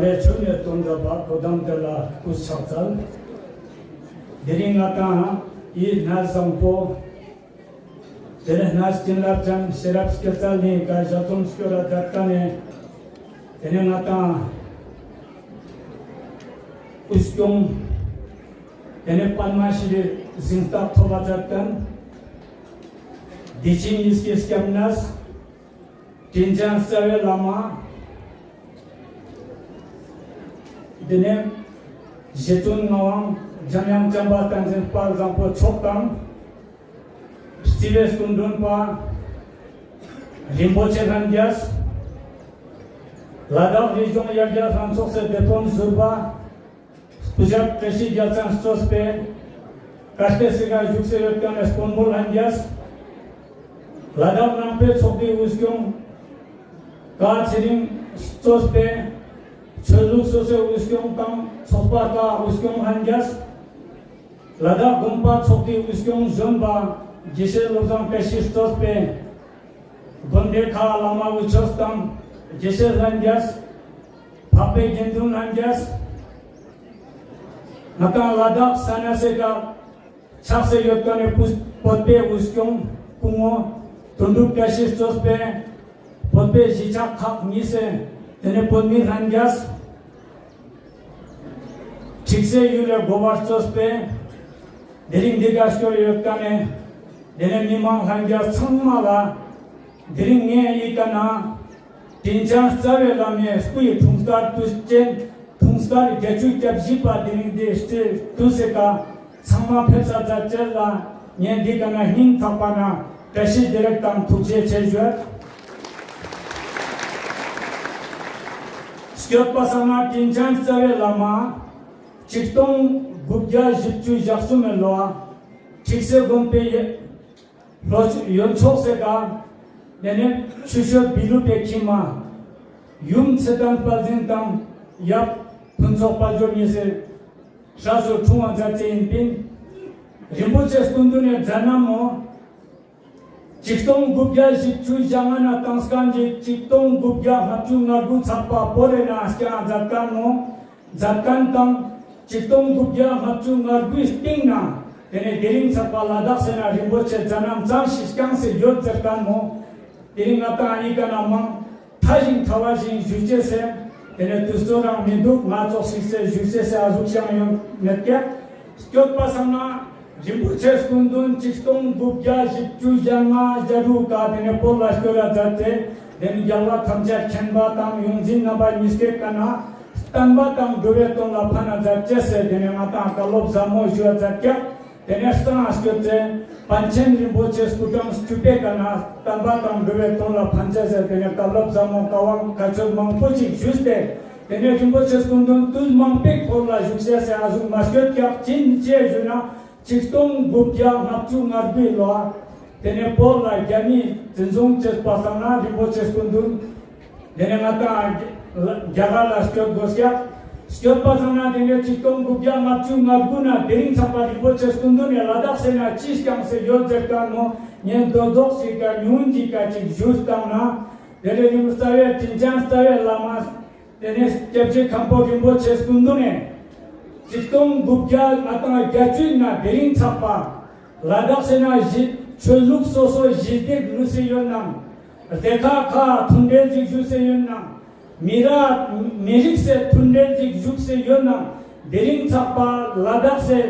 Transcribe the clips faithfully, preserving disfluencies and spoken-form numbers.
རེ་ཆུ་ནས་དོན་དག་པ་གོ་དམ་དེ་ལ་སྐུ་ཕྱག་འཚལ། དེ་རིང་ང་དང་ཡིད་སྣ་བཟང་པོ། དེ་ནས་སྣ་བྱིན་རླབས་ཅན་ཤེས་རབ་སྐྱེད་ཚལ་ནས་བཀའ་ཞབས་ཚོམ་སྐྱོར་ར་མཛད་མཁན་ནས། དེ་ནས་ང་དང་སྐུ་སྐྱོང་། དེ་ནས་པདྨ་ཤྲི་གཟེངས་རྟགས་ཐོབ་པ་མཛད་མཁན། བདེ་ཆེན་གཉིས་ཀྱི་སྐྱབས་གནས། དྲིན་ཅན་རྩ་བའི་བླ་མ། དེ་ནས་རྗེ་བཙུན་ངག་དབང་འཇམ་དབྱངས་བྱམས་པ་བསྟན་འཛིན་དཔལ་བཟང་པོ་མཆོག་དང་། རྩིས་པའི་སྐུ་མགྲོན་པ། རིན་པོ་ཆེ་ལྷན་རྒྱས། ལ་དྭགས་རི་ལྗོངས་ཡར་རྒྱས་ལྷན་ཚོགས་སི་སྡེ་དཔོན་ཟུར་པ། སྐུ་ཞབས་བཀྲ་ཤིས་རྒྱལ་མཚན་གཙོས་པའི་བཀའ་སྡེ་སི་ཁར་བཞུགས་སེ་ཡོད་མཁན་ནི་དཔོན་པོ་ལྷན་རྒྱས། ལ་དྭགས་ནང་པའི་ཚོགས་སྡེའི་དབུ་སྐྱོང་། ཀ་ཚེ་རིང་གཙོས་པའི་ཆོས་ལུགས་སོ་སོའི་དབུ་སྐྱོང་དང་ཚོགས་པ་ཁག་དབུ་སྐྱོང་ལྷན་རྒྱས། ལ་དྭགས་དགོན་པ་ཚོགས་སྡེའི་དབུ་སྐྱོང་གཞོན་པ་དགེ་བཤེས་བློ་བཟང་བཀྲ་ཤིས་གཙོས་པའི་དགོན་སྡེ་ཁག་བླ་མ་དབུ་ཆོས་དང་དགེ་བཤེས་ལྷན་རྒྱས། འཕགས་པའི་དགེ་འདུན་ལྷན་རྒྱས། ང་དང་ལ་དྭགས་ས་གནས་སི་ཁར་ཆགས་སེ་ཡོད་མཁན་ནི་བོད་པའི་དབུ་སྐྱོང་སྐུ་ངོ་དོན་གྲུབ་བཀྲ་ཤིས་གཙོས་པའི་བོད་པའི་གཞིས་ཆགས་ཁག་གཉིས་སི་དེ་ནས་བོད་མི་ལྷན་རྒྱས། ཁྲིག་སེ་ཡུལ་ལས་འགོ་བར་གཙོས་པའི་དེ་རིང་འདི་ག་སྐྱོར་ཡོད་མཁན་ནི་དེ་ནས་མི་མང་ལྷན་རྒྱས་ཚང་མ་ལ་དེ་རིང་ངས་ཡི་ག་ན་དྲིན་ཅན་རྩ་བའི་བླ་མའི་སྐུ་ཡི་འཁྲུངས་སྐར་དུས་ཆེན་འཁྲུངས་སྐར་བརྒྱད་ཅུ་གྱ་བཞི་པ་དེ་རིང་འདི་སྤྲེལ་དུས་སི་ཀ་ཚང་མ་ཕེབས་ས་མཛད་ཅེས་ལ་ངས་འདི་ག་ན་སྙིང་ཐག་པ་ན་བཀྲ་ཤིས་བདེ་ལེགས་དང་ཐུགས་རྗེ་ཆེ་ཞུ། སྐྱོད་པ་སང་ན་དྲིན་ཅན་རྩ་བའི་བླ་མ། ཆིག་སྟོང་དགུ་བརྒྱ་བཞི་བཅུ་ཞེ་གསུམ་མའི་ལོ། ཁྲིག་སེ་དགོན་པའི་ལྷོ་ཡོན་ཕྱོགས་སི་ཀ་དེ་ནས་ཆུ་ཤོད་བི་ལུ་པའི་ཁྱིམ་མ། ཡུམ་ཚེ་བརྟན་དཔལ་འཛིན་དང་ཡབ་ཕུན་ཚོགས་དཔལ་འབྱོར་གཉིས་སི་སྲས་སུ་འཁྲུངས་པ་མཛད་ཅེས་ཡིན་པིན། རིན་པོ་ཆེ་སྐུ་མདུན་ནས་མཛད་རྣམ་མོ། ཆིག་སྟོང་དགུ་བརྒྱ་བཞི་བཅུ་ཞེ་ལྔ་ན་བཏང་སྐབས་ཀྱི་ཆིག་སྟོང་དགུ་བརྒྱ་ལྔ་བཅུ་ང་དགུ་ཚགས་པ་བོད་རི་ན་སྐྱ་མཛད་མཁན་མོ། མཛད་མཁན་དང་ཆིག་སྟོང་དགུ་བརྒྱ་ལྔ་བཅུ་ང་དགུའི་སྟེང་ན་དེ་ནས་དེ་རིང་ཚགས་པ་ལ་དྭགས་སི་ན་རིན་པོ་ཆེ་མཛད་རྣམ་ཙམ་ཞིག་བསྐྱངས་སེ་ཡོད་ཟེར་མཁན་མོ། དེ་རིང་ང་དང་ཨི་ཀ་ན་མང་ཕྲ་ཞིང་ཕྲ་བ་ཞིག་ཞུ་ཅེས་སེ། དེ་ནས་དུས་ཚོད་རང་མི་འདུག་ང་ཙོགས་ཤིག་སེ་ཞུ་ཅེས་སེ་ཨ་ཟུག་ཤང་ཡོད་མེད་ཀྱ། སྐྱོད་པ་སང་ན་རིན་པོ་ཆེ་སྐུ་མདུན་ཆིག་སྟོང་དགུ་བརྒྱ་བཞི་བཅུ་ཞེ་ལྔ་ཞེ་དྲུག་ཀ་དེ་ནས་བོད་ལ་སྐྱོད་ལ་མཛད་དེ། དེ་ནས་རྒྱལ་བ་ཐམས་ཅད་མཁྱེན་པ་དང་ཡོངས་འཛིན་རྣམ་པ་གཉིས་ཀའི་ཀ་ན་བསྟན་པ་དང་འགྲོ་བའི་དོན་ལ་ཕན་ན་མཛད་ཅེས་སེ་དེ་ནས་ང་དང་བཀའ་སློབ་ཟབ་མོ་ཞུ་བ་མཛད་ཀྱ། དེ་ནས་གཙང་སྐྱོད་དེ་པཎ་ཆེན་རིན་པོ་ཆེ་སྐུ་ཕྲེང་བཅུ་པའི་ཀ་ན་བསྟན་པ་དང་འགྲོ་བའི་དོན་ལ་ཕན་ཆེ་ཟེར་དེ་ནས་བཀའ་སློབ་ཟབ་མོ་བཀའ་དབང་བཀའ་ཆོས་མང་པོ་ཅིག་ཞུས་ཏེ། དེ་ནས་རིན་པོ་ཆེ་སྐུ་མདུན་དུས་མང་པོའི་འཁོར་ལ་བཞུགས་ཤེས་སེ་ཨ་ཟུག་མ་སྐྱོད་ཀྱག་ཅིན་ཅེས་ཞུ་ན་ཆིག་སྟོང་དགུ་བརྒྱ་ལྔ་བཅུ་ང་དགུའི་ལོ། དེ་ནས་བོད་ལ་རྒྱ་མིས་འཛིན་བཟུང་བྱས་པ་སང་ན་རིན་པོ་ཆེ་སྐུ་མདུན། དེ་ནས་ང་དང་རྒྱ་གར་ལ་སྐྱོད་དགོས་ཤག་སྐྱོད་པ་སང་ན་དེ་ནས་ཆིག་སྟོང་དགུ་བརྒྱ་ལྔ་བཅུ་ང་དགུ་ན་དེ་རིང་ཚགས་པ་རིན་པོ་ཆེ་སྐུ་མདུན་ནས་ལ་དྭགས་སི་ན་ཅི་བསྐྱངས་སེ་ཡོད་ཟེར་མཁན་མོ་ངས་མདོ་རྫོགས་ཤིག་ག་ཉུང་ཅིག་ག་ཅིག་ཞུས་བཏང་ན། དེ་ནས་རིན་པོ་རྩ་བའི་དྲིན་ཅན་རྩ་བའི་བླ་མ། དེ་ནས་སྐྱབས་རྗེ་མཁན་པོ་རིན་པོ་ཆེ་སྐུ་མདུན་ནས་ཆིག་སྟོང་དགུ་བརྒྱ་ང་དང་བརྒྱད་ཅུ་ན་དེ་རིང་ཚགས་པ། ལ་དྭགས་སི་ན་གཞི་ཆོས་ལུགས་སོ་སོ་གཞི་རྟེན་ལུས་སེ་ཡོད་ནམ། སྡེ་ཁག་ཁག་མཐུན་འབྲེལ་ཅིག་ཞུས་སེ་ཡོད་ནམ། མི་ར་མི་རིགས་སེ་མཐུན་འབྲེལ་ཅིག་ཞུགས་སེ་ཡོད་ནམ། དེ་རིང་ཚགས་པ་ལ་དྭགས་སི་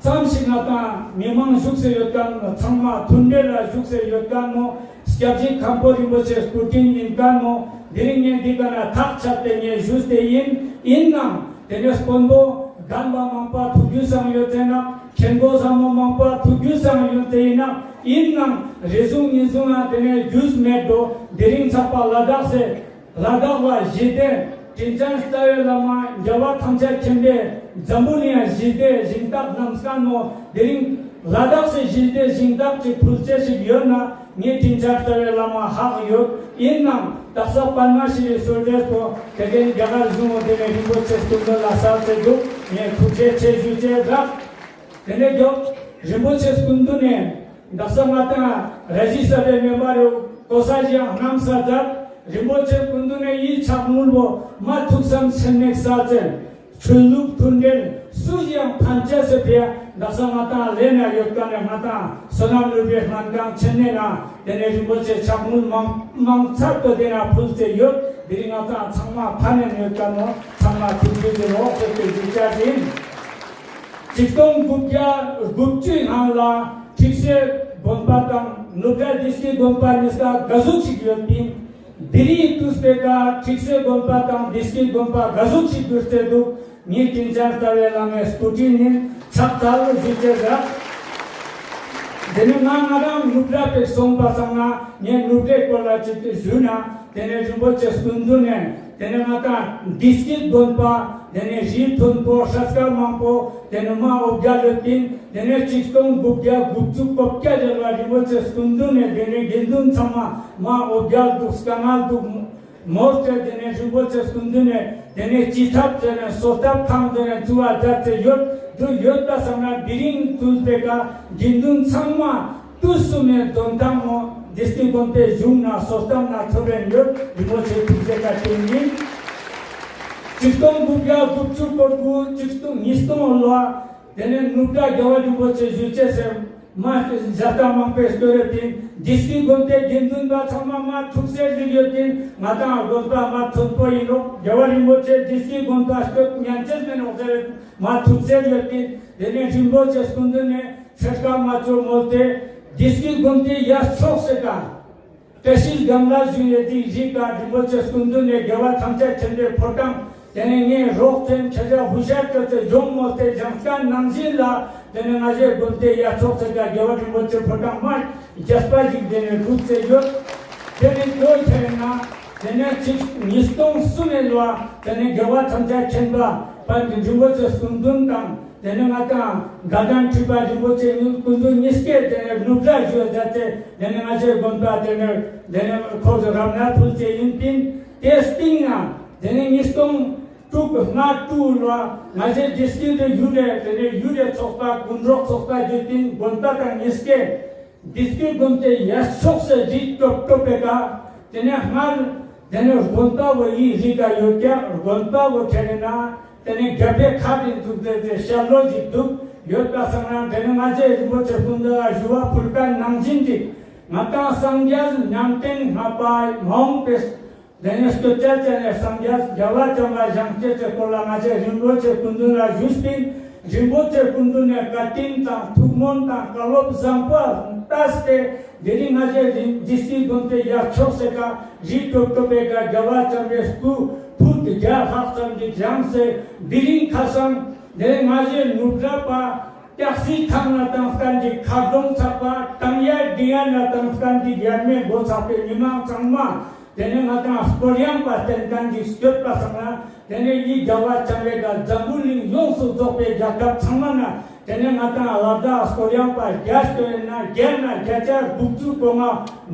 ཙམ་ཞིག་ང་དང་མི་མང་ཞུགས་སེ་ཡོད་མཁན་ཚང་མ་མཐུན་འབྲེལ་ལ་ཞུགས་སེ་ཡོད་མཁན་མོ། སྐྱབས་རྗེ་མཁན་པོ་རིན་པོ་ཆེ་སྐུ་དྲིན་ཡིན་མཁན་མོ། དེ་རིང་ངས་འདི་ག་ན་ཐག་ཆད་དེ་ངས་ཞུས་ཏེ་ཡིན། ཡིན་ནམ། དེ་ནས་དཔོན་པོ་རྒན་པ་མང་པོ་ཐུགས་རྒྱུས་སང་ཡོད་ཚེ་ན། མཁན་པོ་བཟང་མོ་མང་པོ་ཐུགས་རྒྱུས་སང་ཡོད་ཚེ་ཡིན་ན། ཡིན་ནམ། རེ་ཟུང་ཉིན་ཟུང་ང་དེ་ནས་རྒྱུས་མེད་འགྲོ། དེ་རིང་ཚགས་པ་ལ་དྭགས་སི་ལ་དྭགས་ལ་གཞི་རྟེན་དྲིན་ཅན་རྩ་བའི་བླ་མ་རྒྱལ་བ་ཐམས་ཅད་མཁྱེན་པའི་འཛམ་བུ་གླིང་ཡང་གཞི་རྟེན་བཞེངས་སྟབས་རྣམས་སྐལ་མོ། དེ་རིང་ལ་དྭགས་སི་གཞི་རྟེན་བཞེངས་སྟབས་ཀྱི་ཕུལ་བྱེད་ཞིག་ཡོད་ན། ངས་དྲིན་ཅན་རྩ་བའི་བླ་མ་ཧ་གོ་ཡོད། ཡིན་ནམ། དག་ས་པདྨ་ཤྲི་གསོལ་འདེབས་པོ་དེ་གའི་རྒྱ་གར་གཞུང་དེ་ནས་རིན་པོ་ཆེ་སྐུ་མདུན་ལ་གསལ་ཚེ་འདུག་ངས་ཐུགས་རྗེ་ཆེ་ཞུ་ཆེ་རག་དེ་ནས་མགྱོགས་རིན་པོ་ཆེ་སྐུ་མདུན་ནས་དག་ས་ང་དང་ར་ཇི་ས་བའི་མེ་འབར་རེ་གོ་ས་ཞིག་ཡང་གནམ་ས་མཛད། རིན་པོ་ཆེ་སྐུ་མདུན་ནས་ཡིད་ཆགས་དངུལ་པོ་མ་ཐུགས་བསམ་ཚད་མེད་གསལ་བྱེད། ཆོས་ལུགས་མཐུན་འབྲེལ་སུ་ཡང་ཕན་ཆད་ཟེར་ཕི་ཡ་འདག་ས་ང་ཏང་ལས་ན་ཡོད་ཀ་ནས་ང་ཏང་བསོད་ནམས་ནུས་པའི་སྨན་ཁང་ཆེན་ནས་ན་དེ་ནས་རིན་པོ་ཆེ་ཕྱག་དངུལ་མང་མང་ཚར་དུ་དེ་ན་ཕུལ་ཏེ་ཡོད། དེ་རིང་ང་ཏང་ཚང་མ་ཕ་ནས་ཡོད་ཀ་ནོ་ཚང་མ་ཐུགས་རྗེ་ཆེ་རོགས་ཟེར་ཏེ་ཡིད་ཆགས་ཡིན། ཆིག་སྟོང་དགུ་བརྒྱ་དགུ་བཅུའི་ནང་ལ་ཁྲིག་སེ་དགོན་པ་དང་ནུབ་བྲག་བདེ་སྐྱིད་དགོན་པ་གཉིས་ཀ་ག་ཟུག་ཞིག་ཡོད་པིན། དེ་རིང་དུས་པའི་ཀ་ཁྲིག་སེ་དགོན་པ་དང་བདེ་སྐྱིད་དགོན་པ་ག་ཟུག་ཞིག་གྱུར་ཏེ་འདུག་ངའི་དྲིན་ཅན་རྩ་བའི་བླ་མའི་སྐུ་དྲིན་ནི་ཕྱག་འཚལ་ལོ་ཞུ་ཅེས་རག་དེ་ནི་ང་ང་རང་ནུབ་བྲག་པས་སོང་པ་སང་ན་ངས་ནུབ་བྲག་སྐོར་ལ་ཅིག་ཞུས་ན། དེ་ནས་རིན་པོ་ཆེ་སྐུ་མདུན་ནས་དེ་ནས་ང་ཏང་བདེ་སྐྱིད་དགོན་པ། དེ་ནས་རི་མཐོན་པོ་ཧྲ་སྐ་མང་པོ་དེ་ནས་མ་འོ་བརྒྱལ་ཡོད་པིན། དེ་ནས་ཆིག་སྟོང་དགུ་བརྒྱ་དགུ་བཅུ་གོ་བརྒྱད་ལ་རིན་པོ་ཆེ་སྐུ་མདུན་ནས་དེ་ནས་དགེ་འདུན་ཚང་མ་མ་འོ་བརྒྱལ་འདུག་དཀའ་ངལ་འདུག་མོར་ཆེ་དེ་ནས་རིན་པོ་ཆེ་སྐུ་མདུན་ནས་དེ་ནས་སྤྱི་ཐབ་དེ་ནས་གསོལ་ཐབ་ཁང་དེ་ནས་བཙུགས་པ་མཛད་དེ་ཡོད་འདུག་ཡོད་པ་སང་ན་དེ་རིང་དུས་པའི་ཀ་དགེ་འདུན་ཚང་མ། དུས་གསུམ་མའི་དོན་དང་ངོ་བདེ་སྐྱིད་དགོན་པའི་གཞུང་ན་གསོལ་གཏམ་ན་ཐོབ་པའི་ཡོད་རིན་པོ་ཆེ་ཐུགས་རྗེ་བཀའ་དྲིན་ཡིན། ཆིག་སྟོང་དགུ་བརྒྱ་དགུ་བཅུ་གོ་དགུ་ཆིག་སྟོང་ཉིས་སྟོང་ལོ། དེ་ནས་ནུབ་བྲག་རྒྱལ་བ་རིན་པོ་ཆེ་བཞུགས་ཆེ་སེམས་མ་ཞབས་ཏ་མང་པོས་བསྟོད་རེ་བསྟན། བདེ་སྐྱིད་དགོན་པའི་དགེ་འདུན་པ་ཚང་མ་མ་ཐུགས་སྲས་ཞིག་ཡོད་ཀིན་ང་དང་དགོན་པ་མ་མཐོན་པོ་ཡིན་ནོ། རྒྱལ་བ་རིན་པོ་ཆེ་བདེ་སྐྱིད་དགོན་པ་བསྟོད་ཉན་ཆེ་མེད་ནོ་ཟེར་མ་ཐུགས་སྲས་ཡོད་ཀིན་དེ་ནས་རིན་པོ་ཆེ་སྐུ་མདུན་ནས། ཚེ་དཀར་མ་ཅོ་མོལ་ཏེ། བདེ་སྐྱིད་དགོན་པའི་ཡར་ཕྱོགས་སེ་ཀ་བཀྲ་ཤིས་སྒང་ལ་བཞུགས་ཡོད་དེ་རིག་ག་རིན་པོ་ཆེ་སྐུ་མདུན་ནས་དགེ་བ་ཐམས་ཅད་མཁྱེན་པའི་ཕོ་བྲང་། དེ་ནས་ངས་རོགས་ཅན་ཁྱེད་ཅག་ཧུ་ཤར་ཅོ་ཚེ་འཇོམས་མོལ་ཏེ་བཞེངས་སྐར་ནང་བཞིན་ལ། དེ་ནས་ང་ཞའི་དགོན་པའི་ཡར་ཕྱོགས་སེ་ཀ་དགེ་བ་རིན་པོ་ཆེ་ཕོ་བྲང་མ་རྒྱས་པ་ཞིག་དེ་ནས་སྒྲུབ་ཚེ་ཡོད། དེ་ནས་ལོ་ཁྱེར་ན། དེ་ནས་ཆིག་ཉིས་སྟོང་གསུམ་ནས་ལོ། དེ་ནས་དགེ་བ་ཐམས་ཅད་མཁྱེན་པ་དཔལ་གྱི་རིན་པོ་ཆེ་སྐུ་མདུན་དང་། དེ་ནས་ང་དང་དགའ་ལྡན་ཁྲི་པ་རིན་པོ་ཆེ་གཉིས་སྐུ་མདུན་གཉིས་ཀས་དེ་ནས་ནུབ་ར་ཞུ་མཛད་དེ་དེ་ནས་ང་ཚོའི་དགོན་པ་དེ་ནས་དེ་ནས་ཁོ་ཚོ་རབ་གནས་ཕུལ་ཚེ་ཡིན་པིན། དེ་སྟིང་ན་དེ་ནས་ཉིས་སྟོང་དྲུག་ལྔ་དྲུག་ལ་ང་ཚོའི་བདེ་སྐྱིད་དུ་ཡུ་རེ་དེ་ནས་ཡུ་རེ་ཚོགས་པ་དགུན་རོགས་ཚོགས་པ་བརྒྱུད་པིན་དགོན་པ་དང་གཉིས་ཀས། བདེ་སྐྱིད་དགོན་པའི་ཡར་ཕྱོགས་སུ་རི་ཀྲོབ་ཀྲོབ་པའི་ཀ་དེ་ནས་སྔར་དེ་ནས་དགོན་པ་བོ་ཡི་རི་ཀ་ཡོད་ཀྱང་དགོན་པ་བོ་ཁྱེར་ན་དེ་ནས་རྒྱབ་པའི་ཁ་དེ་འདུག་དེ་དེ་ཤར་ལྷོ་ཞིག་འདུག་ཡོད་པ་སང་ན་དེ་ནས་ང་ཚོའི་རིན་པོ་ཆེ་སྐུ་མདུན་ལ་ཞུ་བ་ཕུལ་ཀ་ནང་བཞིན་ཅིག་ང་དང་སངས་རྒྱས་ཉམས་ལྡན་ལྔ་པ་མ་འོངས་པའི། དེ་ནས་སྐྱོད་ཅ་ཅ་ནས་སངས་རྒྱས་རྒྱལ་བ་བྱམས་པ་བཞེངས་བྱེད་ཀྱི་སྐོར་ལ་ང་ཚོའི་རིན་པོ་ཆེ་སྐུ་མདུན་ལ་ཞུས་པིན། རིན་པོ་ཆེ་སྐུ་མདུན་ནས་བཀའ་དྲིན་དང་ཐུགས་སྨོན་དང་བཀའ་སློབ་བཟང་པོ་བཏབ་སྟེ་དེ་རིང་ང་ཚོའི་རིན་བདེ་སྐྱིད་དགོན་པའི་ཡར་ཕྱོགས་སེ་ཀ་རི་ཀྲོབ་ཀྲོབ་པའི་ཀ་རྒྱལ་བ་བྱམས་པའི་སྐུ་ཕུད་བརྒྱ་ལྷག་ཙམ་གྱི་བཞེངས་སེ་དེ་རིང་ཁ་སང་དེ་ང་ཚོའི་ནུབ་ར་པ། སྐྱག་རྫུན་ཐང་ན་དང་སྐད་འདི་ཁ་གདོང་ཚགས་པ་དང་ཡ་འདི་ཡ་ན་དང་སྐད་འདི་ཡར་མེ་མགོ་ཚགས་པའི་མི་མང་ཚང་མ་དེ་ནས་ང་དང་སྐོར་ཡང་པ་བསྟན་མཁན་འདི་སྐྱོད་པ་སང་ན་དེ་ནས་ཡི་རྒྱལ་བ་བྱམས་པའི་ག་འཛམ་བུ་གླིང་ཡོངས་སུ་རྫོགས་པའི་རྒྱལ་ཁབ་ཚང་མ་ན་དེ་ནས་ང་དང་ལ་དྭགས་སྐོར་ཡང་པ་བརྒྱ་སྐྱོད་ན་བརྒྱ་ན་བརྒྱ་ཆ་དགུ་བཅུ་གོ་ལྔ་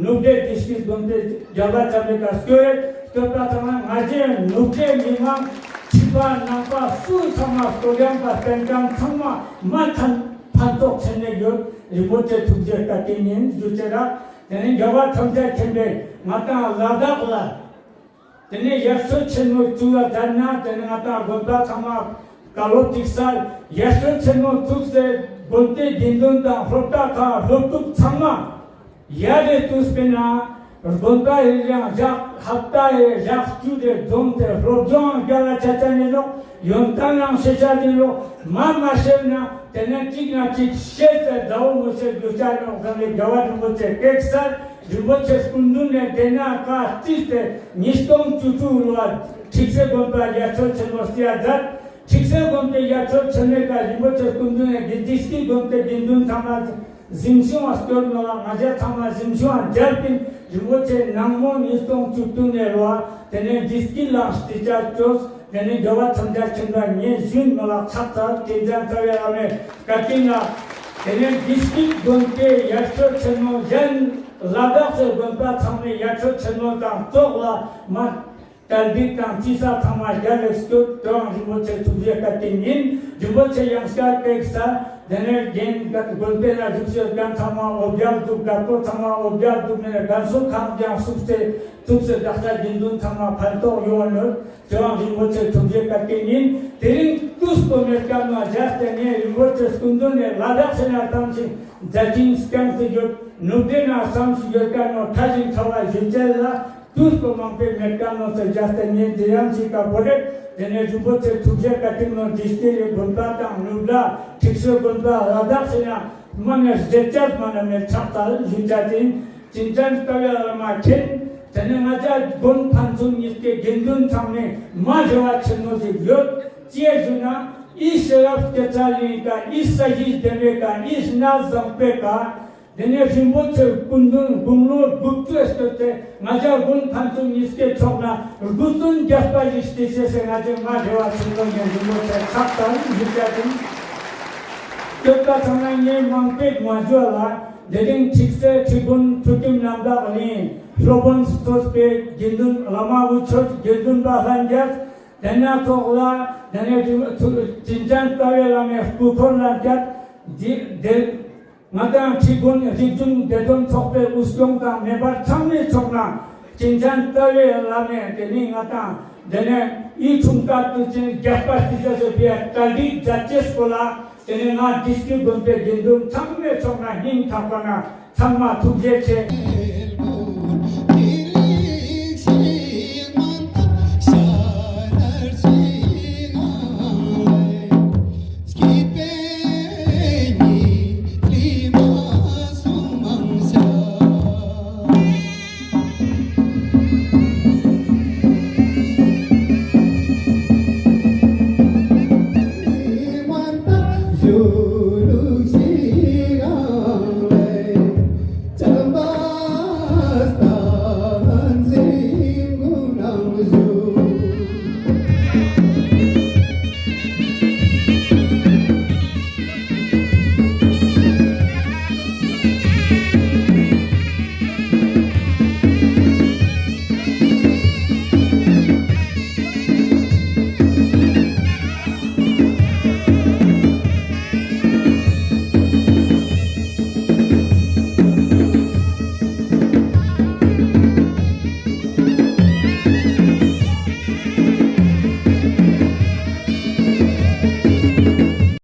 ནུབ་བྱེད་དེ་སྐྱིད་དགོན་པའི་རྒྱལ་བ་བྱམས་པའི་ག་སྐྱོད། སྐྱོད་པ་ཚང་མ་ང་ཚོའི་ནུབ་བྱེད་མི་མང་ཕྱི་པ་ནང་པ་སུ་ཚང་མ་སྐོར་ཡང་པ་བསྟན་མཁན་ཚང་མ་མ་ཐན། ཕན་ཐོགས་ཆེན་ནས་ཡོད། རིན་པོ་ཆེ་ཐུགས་རྗེ་བཀའ་དྲིན་ཡིན་ཞུ་ཅེས་ར། དེ་ནས་རྒྱལ་བ་ཐམས་ཅད་མཁྱེན་པས་ང་དང་ལ་དྭགས་ལ། དེ་ནས་ཡར་ཞུ་ཆེན་མོ་བཙུགས་ལ་མཛད་ན་དེ་ནས་ང་དང་དགོན་པ་ཚང་མ་བཀའ་སློབ་ཅིག་སལ། ཡར་ཞུ་ཆེན་མོ་བཙུགས་སའི་དགོན་སྡེ་དགེ་འདུན་དང་སློབ་གྲྭ་ཁག་སློབ་ཕྲུག་ཚང་མ། ཡ་རེ་དུས་སྤེལ་ན། དགོན་པ་ཡི་རང་ཞག་ཧབ་ཏ་ཡི་ཞག་བཅུ་རེ་འཛོམས་ཏེ་སློབ་སྦྱོང་རྒྱ་ལ་ཆ་ཆ་ནས་ལོག་ཡོན་ཏན་རང་ཤེས་བྱ་ནས་ལོག་མ་མ་ཤེས་ན་དེ་ནས་གཅིག་ན་གཅིག་ཤེས་ཏེ་དགྲ་བོ་མི་ཤེས་རྒྱུ་ཆ་ནོག་ཟེར་ནས་རྒྱལ་བ་རིན་པོ་ཆེ་སྐད་གསལ་རིན་པོ་ཆེ་སྐུ་མདུན་ནས་དེ་ན་བཀའ་བརྩིས་ཏེ་ཉིས་སྟོང་བཅུ་དྲུག་ལོ་ཁྲིག་སེ་དགོན་པ་རྒྱ་མཚོ་ཆེན་མོ་རྩིས་ཡ་མཛད། ཁྲིག་སེ་དགོན་པའི་རྒྱ་མཚོ་ཆེན་མོའི་བཀའ་རིན་པོ་ཆེ་སྐུ་མདུན་ནས་དགེ་བདེ་སྐྱིད་དགོན་པའི་དགེ་འདུན་ཚང་མ། གཟིམ་ཆུང་བ་སྐྱོར་ནོ་ལ་ང་རྒྱལ་ཚང་མ་གཟིམ་ཆུང་བ་རྒྱལ་པིན་རིན་པོ་ཆེ་ནང་མོ་ཉིས་སྟོང་བཅུ་བདུན་ནས་རོ་དེ་ནས་བདེ་སྐྱིད་ལ་སྟི་ཅག་ཅོས་དེ་ནས་རྒྱལ་བ་ཐམས་ཅད་མཁྱེན་པ་ཉེ་ཞུན་མོ་ལ་ཚགས་ཚགས་དེ་འཇམ་ཚ་བའི་ཨ་མའི་བཀའ་དྲིན་ལ་དེ་ནས་བདེ་སྐྱིད་དགོན་པའི་ཡར་ཤོད་ཆེན་མོ་གཞན་ལ་དྭགས་སུ་དགོན་པ་ཚང་མའི་ཡར་ཤོད་ཆེན་མོ་དང་ཙོག་ལ་མ། གྲ་སྒྲིག་དང་དཔྱིད་གསར་ཚང་མ་རྒྱལ་ལ་སྐྱོད། དོན་རིན་པོ་ཆེ་ཐུགས་རྗེ་བཀའ་དྲིན་ཡིན། རིན་པོ་ཆེ་ཡང་བསྐྱར་བཀའ་ས་དེ་ནས་རྒན་དགོན་པའི་ནང་བཞུགས་ཡོད་མཁན་ཚང་མ་འོ་བརྒྱལ་འདུག་དགའ་པོ་ཚང་མ་འོ་བརྒྱལ་འདུག་མེད་ན་དགའ་མཚོ་ཁང་ཀྱང་བསུབས་ཏེ་ཐུགས་སུ་བདག་ས་དགེ་འདུན་ཚང་མ་ཕན་ཐོགས་ཡོང་ནོར་དོན་རིན་པོ་ཆེ་ཐུགས་རྗེ་བཀའ་དྲིན་ཡིན། དེ་རིང་དུས་པོ་མེད་མཁན་ནོ་རྒྱལ་ཏེ་ནས་རིན་པོ་ཆེ་སྐུ་མདུན་ནས་ལ་དྭགས་ཕྱི་ནས་བཏང་ཞིང་མཛད་ཅིང་སྐྱོང་དུ་ཡོད། ནུབ་སྡེ་ན་བསམ་ཞིག་ཡོད་མཁན་ནོ་ཕྲ་ཞིང་ཕྲ་བ་ཞུ་བྱ་ལ། དུས་སུ་མང་པོའི་མེད་ཀ་ནོ་སེ་རྒྱ་སྟེ་ཉེ་འདི་ཡང་ཞིག་ག་བོ་རེད། དེ་ནས་རིན་པོ་ཆེ་ཐུགས་རྗེ་བཀའ་དྲིན་ནོ་འདི་སྟེ་ཡི་དགོན་པ་དང་ནུབ་ལ་ཁྲིག་སོའི་དགོན་པ་ལ་དྭགས་ཟེར་ན་མ་ནས་རྗེ་བཅས་མ་ན་མེད་ཕྱག་དར་ཞུ་བྱ་ཅིང་བྱིན་ཅན་ལྟ་བའི་བླ་མ་མཁྱེན། དེ་ནས་ང་ཅག་དགོན་ཕན་ཚུན་གཉིས་ཀའི་དགེ་འདུན་ཚང་མས་མ་རེ་བ་ཆེན་མོ་ཞིག་ཡོད། ཅེས་ཞུ་ན་ཨི་ཤེས་རབ་སྐྱེ་ཚལ་ཡིན་ཀ་ཨི་ས་ཡིས་ལྡན་པའི་ཀ་ཨི་ཤེས་ན་བཟང་པའི་ཀ་དེ་ནས་རིན་པོ་ཆེ་སྐུ་མདུན་དགུང་ལོ་དགུ་བཅུ་སྐྱོད་དེ་ང་ཅག་དགོན་ཕན་ཚུན་གཉིས་ཀའི་ཕྱོགས་ན་དགུ་བཙུན་རྒྱས་པ་ཡིས་བལྟས་ཤེས་སེ་ང་ཅག་མ་རེ་བ་ཆུང་ལོ་ངན་རིན་པོ་ཆེ་ཁག་དང་ཡིག་བརྒྱ་དང་། སྐྱོད་པ་ཚང་ན་ངས་མང་པོས་ངོ་སྦྱོར་ལ་དེ་རིང་ཁྲིག་སེ་ཁྲི་དགོན་ཐུགས་ཀྱི་རྣམ་དག་གླིང་སློབ་དཔོན་སུ་ཐོས་པའི་དགེ་འདུན་བླ་མ་བུ་ཆོས་དགེ་འདུན་པ་ལྷན་རྒྱས། དེ་ན་ཚོགས་ལ་དེ་ནས་དྲིན་ཅན་རྩ་བའི་བླ་མའི་སྐུ་འཁོར་ལ་བརྒྱད། འདི་དེ་ང་དང་ཁྲི་དགོན་རིག་གཞུང་བདེ་དོན་ཚོགས་པའི་དབུ་སྐྱོང་དང་མེ་འབར་ཚང་མའི་ཕྱོགས་ན་དྲིན་ཅན་རྩ་བའི་བླ་མས་དེ་ནི་ང་དང་དེ་ནས་ཨི་ཁྲུང་ཀ་དུ་ཅན་རྒྱས་པ་སྤྱི་ཚོགས་སུ་བའི་གྲ་སྒྲིག་མཛད་ཅེས་སྐོར་ལ་དེ་ནས་ང་འདི་སྐུ་དགོན་པའི་དགེ་འདུན་ཚང་མའི་ཕྱོགས་ན་སྙིང་ཐག་པ་ན་ཚང་མ་ཐུགས་རྗེ་ཆེ།